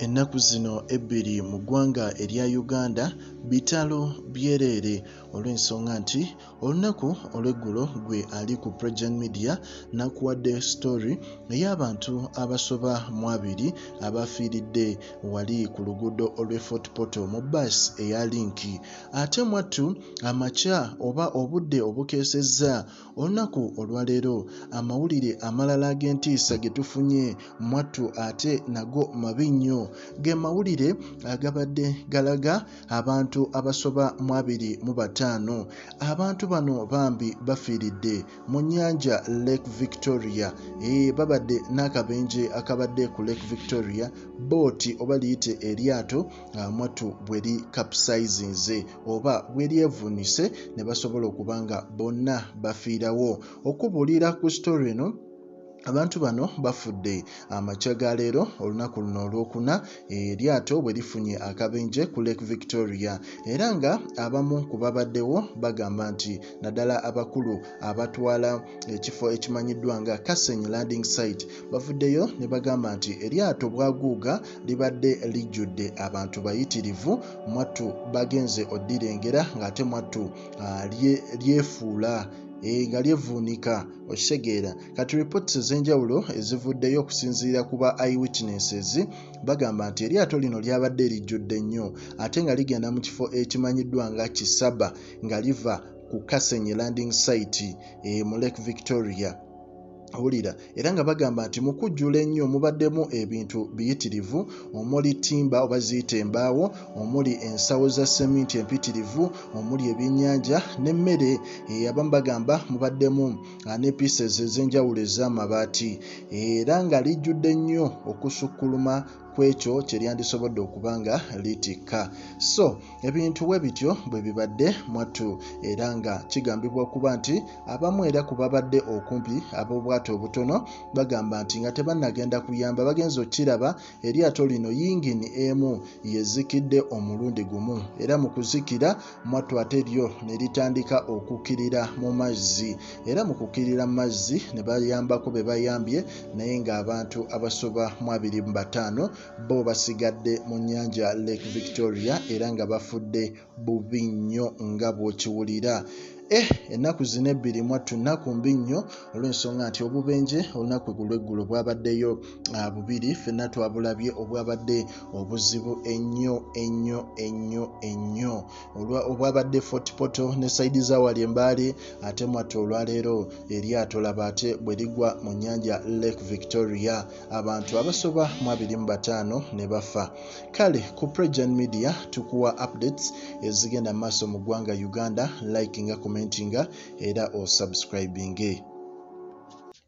Ennaku zino ebbiri mu ggwanga erya Uganda bitalo byereere olw'ensonga nti olunaku olw'eggulo gwe ali ku Pregen Media n'akuwadde story ey'abantu abasoba mu abiri abafiiridde wali ku luguudo olw'e Fort Portal mu bbaasi eya Link. Ate mwattu amakya oba obudde obukeesezza olunaku olwaleero amawulire amalala ag'entiisa ge tufunye mwattu ate nago mabi nnyo ge mawulire agabadde galaga abantu abasoba mu 25. Abantu bano bambi bafiiridde mu nnyanja Lake Victoria. Babadde n'akabenje akabadde ku Lake Victoria, bbooti oba liyite eryato mwattu bwe li capsizinze oba bwe lyevuunise ne basobola okuba nga bonna bafiirawo. Okubuulira ku story eno, abantu bano bafudde amakya ga leero olunaku luno olwokuna eryato bwe lifunye akabenje ku Lake Victoria, era nga abamu ku babaddewo bagamba nti naddala abakulu abatwala ekifo ekimanyiddwa nga Kasenyi Landing Site bavuddeyo ne bagamba nti eryato bwaguuga libadde lijjudde abantu bayitirivu, mwattu bagenze oddirengera ng'ate mwattu lyefuula nga lyevuunika okitegeera. Kati reports ez'enjawulo ezivuddeyo okusinziira ku ba eyewitnesses bagamba nti eryato lino lyabadde lijjudde nnyo ate nga ligenda mu kifo ekimanyiddwa nga Kisaba nga liva ku Kasenyi Landing Site mu Lake Victoria. Owulira, era nga bagamba nti mu kujjula ennyo mubaddemu ebintu biyitirivu omuli ttimba oba ziyite embaawo, omuli ensawo za seminti empitirivu, omuli ebyennyanja n'emmere. Abamu bagamba mubaddemu ne pieces ez'enjawulo ez'amabaati, era nga lijjudde nnyo okusukkuluma ku ekyo kye lyandisobodde okuba nga litikka. So ebintu bwe bityo bwe bibadde mwattu, era nga kigambibwa okuba nti abamu era ku babadde okumpi ab'obwato obutono bagamba nti nga tebannagenda kuyamba bagenze okukiraba eryato lino yingini emu yezikidde omulundi gumu, era mu kuzikira mwattu ate lyo ne litandika okukkirira mu mazzi, era mu kukkirira mu mazzi ne bayambako be bayambye, naye ng'abantu abasoba mu 25 bo basigadde mu nnyanja Lake Victoria era nga bafudde bubi nnyo nga bw'okiwulira. Ennaku zino ebbiri mwattu nnaku mbi nnyo olw'ensonga nti obubenje olunaku lw'eggulo bwabaddeyo bubiri, ffenna twabulabye obwabadde obuzibu ennyo ennyo ennyo ennyo obwabadde Fort Portal ne sayidi za wali Embaale, ate mwattu olwaleero eryato laba ate bwe ligwa mu nnyanja Lake Victoria abantu abasoba mu 25 ne bafa. Kale ku Pregen Media tukuwa updates ezigenda mu maaso mu ggwanga Uganda, likinga, commentinga era osubscribinge.